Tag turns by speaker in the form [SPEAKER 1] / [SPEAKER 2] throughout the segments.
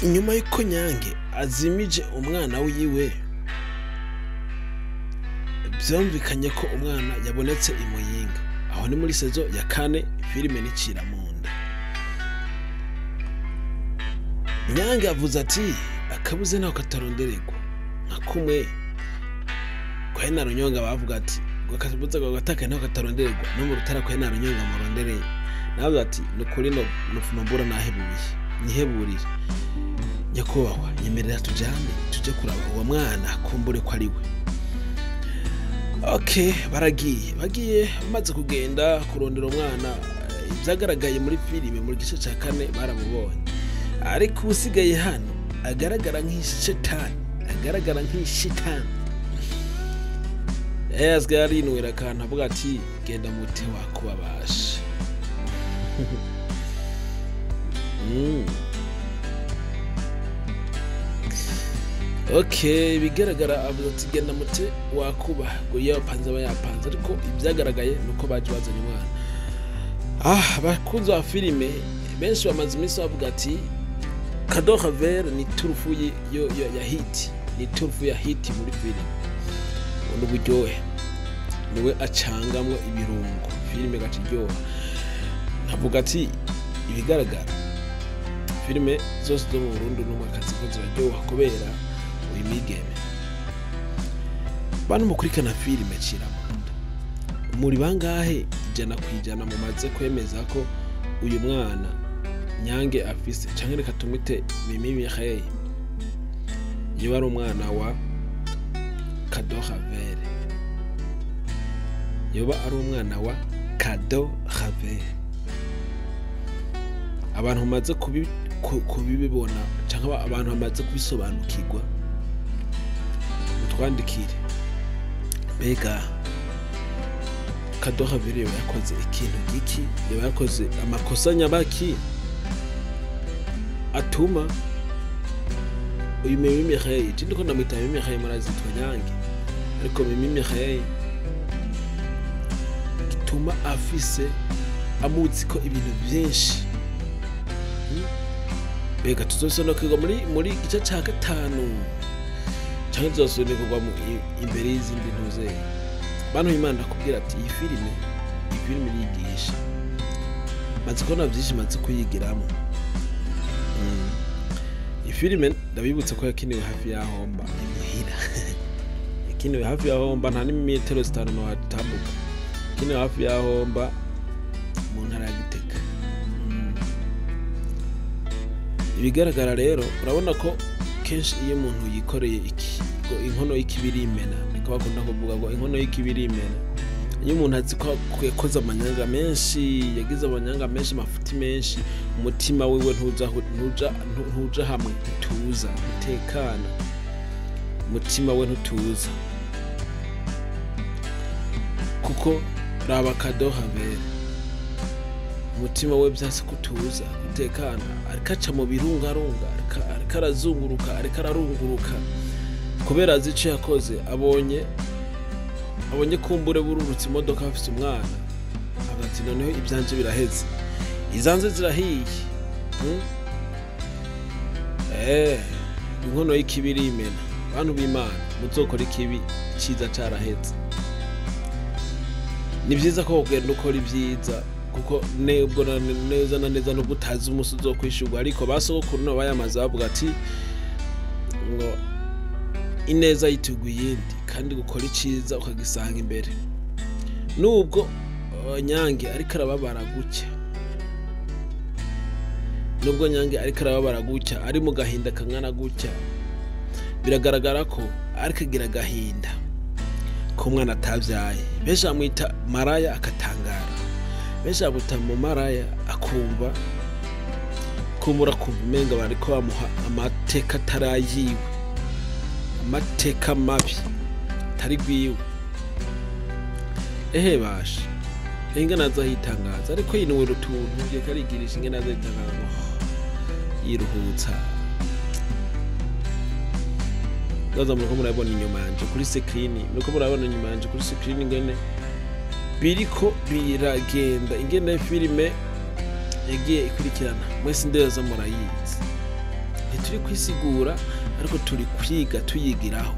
[SPEAKER 1] Inyuma y'uko Nyange azimije umwana wiwe, vyumvikanye ko umwana yabonetse i Muyinga. Aho ni muri saison ya kane, filime nicira munda. Nyange avuze ati akabuze ntaho katarondererwa, nka kumwe kwa na Runyonga bavuga ati akabuze gataka ntaho katarondererwa, no mu rutara kwa na Runyonga murondereye. Navuze ati nukuri no nufuma mbura nahebuye, niheburire nyakubahwa, nyemerera tujane tuje kuraba uwo mwana kumbure ko ari we. Okay, baragiye bagiye bamaze kugenda kurondera umwana. Ibyagaragaye muri filime mu gice cya kane baramubonye, ariko usigaye hano agaragara nk'ishetani, agaragara nk'ishitani. Asigaye arinwera akantu avuga ati genda mute wakubabasha. Okay, bigaragara avuga ati genda mute wakuba, ngo yapanze aba yapanze, ariko ibyagaragaye nuko baje bazanye umwana. Abakunzi ba filime benshi bamaze iminsi bavuga ati Cadeau Ravelle ni turufu ya hit, ni turufu ya hit muri filime. N'uburyohe niwe acangamwo ibirungo, filime gaca iryoha. Nkavuga ati ibigaragara filime zose zo mu Burundi n'umwaka ziko ziraryoha kubera uyu migeme. Bantu mukurikirana filime cira munda, muri bangahe 100% mumaze kwemeza ko uyu mwana Nyange afise, canke reka tumwite Mimi Mireille, yoba ari umwana wa Cadeau Ravelle, yoba ari umwana wa Cadeau Ravelle. Abantu bamaze kubibona canke abantu bamaze kubisobanukirwa, mutwandikire mbega Cadeau Ravelle yoba yakoze ikintu giki, yoba yakoze amakosa nyabaki atuma uyu Mimi Mireille, je ndiko ndamwita Mimi Mireille murazitwa Nyange, ariko Mimi Mireille gituma afise amuzi ko ibintu byinshi. Mbega tuzosobanukirwa muri gice ca gatanu canke tuzosobanukirwa imbere y'izindi ntuze. Bantu Imana ndakubwira ati iyi filime irigisha, maze kubona byinshi, maze kuyigiramo. Iyi filime ndabibutsa ko yakiniwe hafi ya Homba imuhira, yakiniwe hafi ya Homba, nta n'imetero 5 no hatambuka, yakiniwe hafi ya Homba mu ntara ya Gitega. Ibigaragara rero urabona ko kenshi iyo umuntu yikoreye iki inkono y'ikibiri imena, niko bakunda kuvuga ngo inkono y'ikibiri imena. Iyo umuntu azi ko yakoze amanyanga menshi, yagize amanyanga menshi, amafuti menshi, umutima wiwe ntuja hamwe, ntutuza, ntutekana, umutima we ntutuza. Kuko raba Cadeau Ravelle, umutima we byase kutuza, kutekana, ariko aca mu birungarunga, ariko arazunguruka, ariko ararunguruka kubera azi ico yakoze. Abonye kumbure bururutse imodoka afise umwana, avuga ati noneho ibyanje biraheze, izanze zirahiye. Inkono y'ikibiri imena. Bantu b'Imana muzokora ikibi ciza caraheze. Ni vyiza ko ugenda ukora ibyiza, kuko nubwo neza na neza nubwo utazi umunsi uzokwishurwa, ariko basogokuru nabo bayamaze bavuga ati ngo ineza yitugu yindi, kandi gukora iciza ukagisanga imbere. Nubwo Nyange ariko arababara gutya, nubwo Nyange ariko arababara gutya, ari mu gahinda kangana gutya, biragaragara ko ariko agira agahinda ko umwana atavyaye. Benshi bamwita maraya akatangara, benshi bamwita mu maraya akumva kumbura kumva umenga bariko bamuha amateka atarayiwe, amateka mabi atari gwiwe. Ehe basha, ingana azahitangaza, ariko yinuwera utuntu reka arigirisha ingana azahitangaza ngo yiruhutsa. Ndaza muriko murabona inyuma yanje kuri screen, muriko murabona inyuma yanje kuri screen ingene biriko biragenda, ingene filime yagiye ikurikirana. Mwese ndeza murayizi, Ntituri kwisigura, ariko turi kwiga tuyigiraho,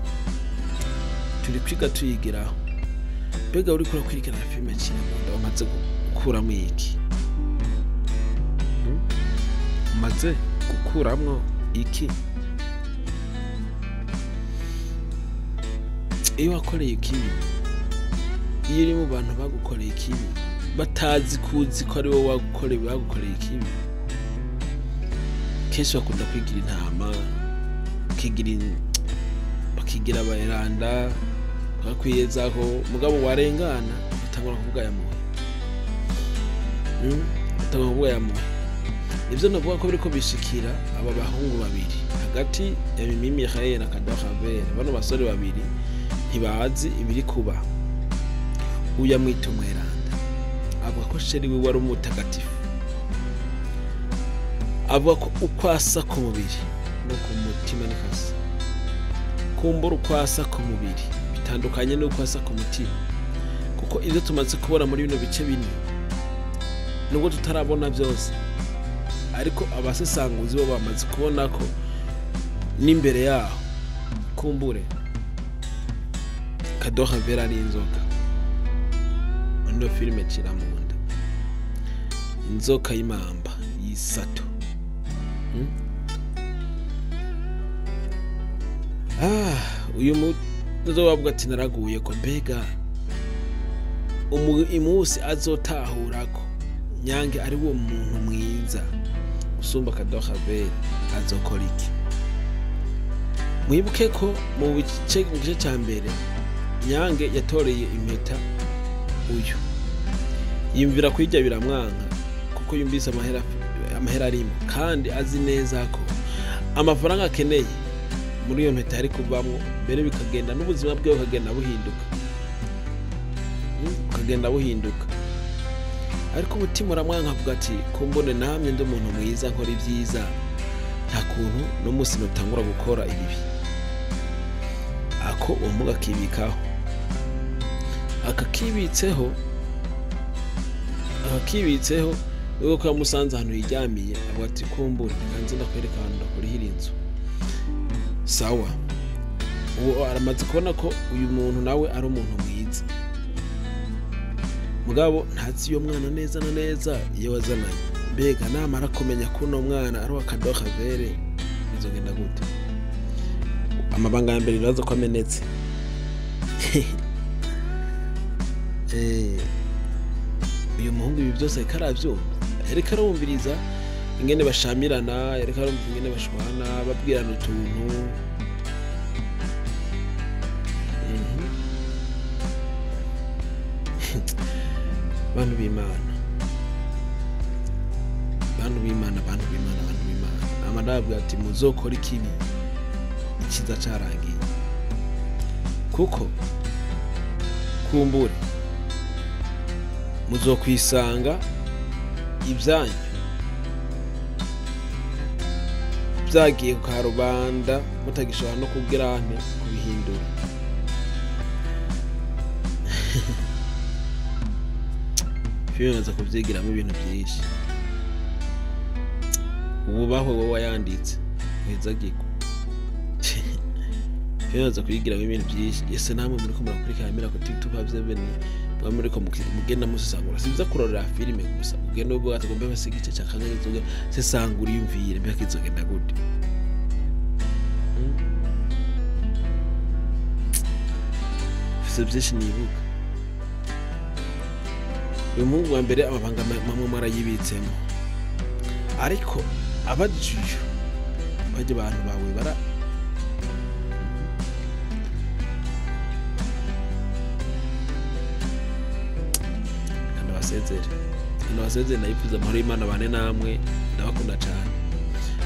[SPEAKER 1] turi kwiga tuyigiraho. Mbega uriko urakurikirana filime Ciramunda, umaze gukuramo iki? Umaze gukuramwo iki? Iyo wakoreye ikibi, iyo uri mu bantu bagukoreye ikibi batazi kuzi ko ari wowe wagukoreye, bagukoreye ikibi, kenshi bakunda kwigira intama, bakigira abayeranda, bakwiyezaho. Mugabo warengana utangura kuvuga yamuhe, utangura kuvuga yamuhe. Nivyo navuga ko biriko bishikira aba bahungu babiri hagati ya Mimi Mireille na Cadeau Ravelle. Bano basore babiri ntibazi ibiri kuba. Uyu amwita umweranda, avuga ko chéri wiwe ari umutagatifu, avuga ko uko asa ku mubiri no ku mutima niko asa. Kumbura uko asa ku mubiri bitandukanye n'uko asa ku mutima, kuko ibyo tumaze kubona muri bino bice bine, nubwo tutarabona byose, ariko abasesanguzi bo bamaze kubona ko n'imbere yaho kumbure Cadeau Ravelle ari inzoka. Muri filime Ciramunda, inzoka y'imamba y'isato. Uyu muzo bavuga ati naraguye ko mbega umunsi azotahurako Nyange ari wo muntu mwiza usumba Cadeau Ravelle, azokora iki? Mwibuke ko mu gice cya mbere Nyange yatoreye impeta uyu, yumvira kuyirya biramwanka, kuko yumvise amahera arimo, kandi azi neza ko amafaranga akeneye muri iyo mpeta yari kuvamwo mbere, bikagenda n'ubuzima bwe bukagenda buhinduka, bukagenda buhinduka. Ariko umutima uramwanka, avuga ati kumbone namye ndi umuntu mwiza nkora ibyiza, nta kuntu n'umunsi nutangura gukora ibibi. Ako uwo muga akibikaho, akakibitseho, akakibitseho. Wewe ko yamusanze ahantu yiryamiye, avuga ati kumbure kanze ndakwereka ahantu ndakurihira inzu. Sawa, uwo aramaze kubona ko uyu muntu nawe ari umuntu mwiza, mugabo ntazi iyo mwana neza na neza iyo wazananye. Mbega namara kumenya ko uno mwana ari uwa Cadeau Ravelle, bizogenda gute? Amabanga ya mbere ibibazo ko amenetse. Uyu muhungu ibi byose ariko aravyumva, yariko arumviriza ingene bashamirana, yariko arumva ingene bashwana, babwirana utuntu. Bantu b'Imana, bantu b'Imana, bantu b'Imana, bantu b'Imana, nama ndababwira ati muzokora ikibi ikiza carangiye, kuko kumbure muzokwisanga ibyanyu byagiye ku karubanda, mutagishobora no kubwirane kubihindura. Filime maze kubyigiramo ibintu byinshi. Ububahwe wowe wayanditse uhezagirwa. Filime maze kuyigiramo ibintu byinshi. Ese namwe muriko murakurikirana Miracle TV 257, muba muriko mugenda musesangura, si byiza kurorera filime gusa, ugenda uvuga ati ngombe basiga igice cya kane, kizoge sesangura, iyumvire mbega kizogenda gute. Mfise byinshi nibuka. Uyu muhungu wa mbere amabanga mamwe marayibitsemo, ariko abajije bajya abantu bawe bara basezere, kandi basezere. Ndayifuza amahoro y'Imana bane namwe, ndabakunda cyane.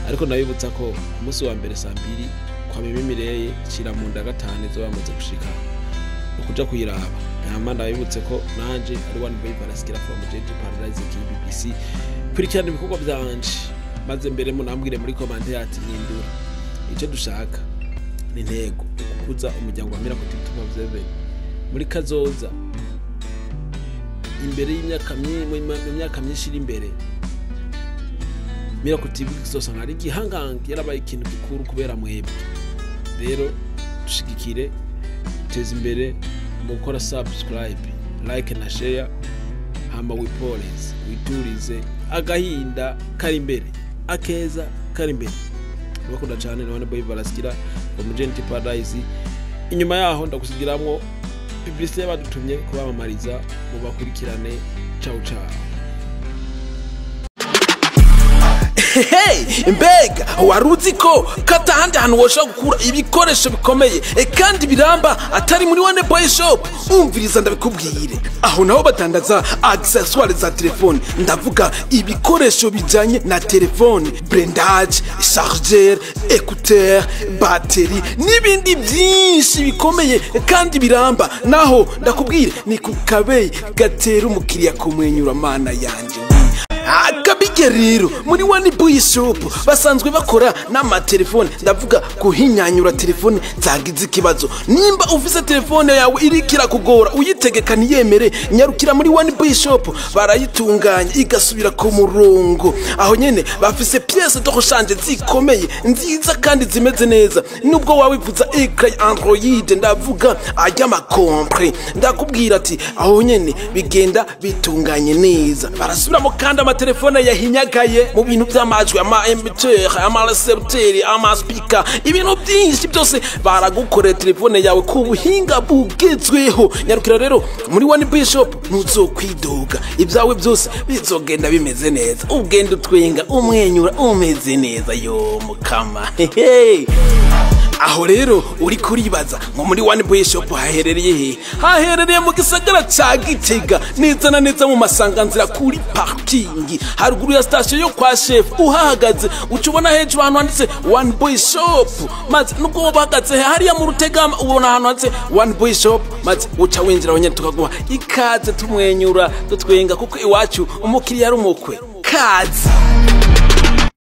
[SPEAKER 1] Ariko ndabibutsa ko ku munsi wa mbere saa 2 kwa Mimi Mireille Ciramunda 5 izo bamaze gushika ukuja kuyiraba. Nyama ndabibutse ko nanje ari one boy Baraskira from JT Paradise KBBC. Kurikirana ibikorwa byanje, maze mbere munambwire muri comment ati hindura. Icyo dushaka ni intego gukuza umuryango wa Miracle TV 257 muri kazoza, imbere y'imyaka myinshi iri imbere. Miracle TV kizosanga ari igihangange, yarabaye ikintu gikuru kubera mwebwe. Rero dushigikire, teza imbere mu gukora subscribe, like na share, hama wiporeze, witurize. Agahinda kari imbere, akeza kari imbere. Ndabakunda cyane. Nabone Boy Baraskira from Gent Paradise. Inyuma yaho ndagusigiramwo publicité badutumye kubamamariza, mubakurikirane. Ciao ciao.
[SPEAKER 2] Hey, mbega wari uzi ko katahandi hantu woshobora gukura ibikoresho bikomeye kandi biramba atari muri One Boy Shop? Umviriza ndabikubwire. Aho naho badandaza accessoires za telefone, ndavuga ibikoresho bijanye na telefone: blindage, chargeur, écouteur, batterie n'ibindi byinshi bikomeye kandi biramba. Naho ndakubwire, ni ku kabeyi gatera umukiriya kumwenyura. Mana yanje, akabige! Rero muri One Boy Shop basanzwe bakora n'amatelefone, ndavuga kuhinyanyura telefone zagize ikibazo. Nimba ufise telefone yawe iriko irakugora, uyitegeka ntiyemere, nyarukira muri One Boy Shop, barayitunganya igasubira ku murongo. Aho nyene bafise pièces de rechange zikomeye, nziza kandi zimeze neza. Nubwo wawifuza écran ya Android, ndavuga ay'amakompre, ndakubwira ati aho nyene bigenda bitunganye neza. Barasubiramo kandi amatelefone yahinyagaye mu bintu by'amajwi, ama émetteur, ama récepteur, ama speaker, ibintu byinshi byose baragukorera telefone yawe ku buhinga bugezweho. Nyarukira rero muri One Boy Shop, ntuzokwidoga, ibyawe byose bizogenda bimeze neza, ugenda utwenga, umwenyura, umeze neza. Yo mukama, hehe! Aho rero uri kuribaza ngo muri One Boy Shop haherereye he? Haherereye mu gisagara ca Gitega, neza na neza mu Masanganzira, kuri parking, haruguru ya station yo kwa Chef. Uhahagaze uca ubona hejuru ahantu handitse One Boy Shop, maze nubwo woba uhagaze hariya mu Rutegama, ubona ahantu handitse One Boy Shop, maze uca winjira aho nyene, tukaguha ikaze, tumwenyura, dutwenga, kuko iwacu umukiriya ari umukwe. Kaze.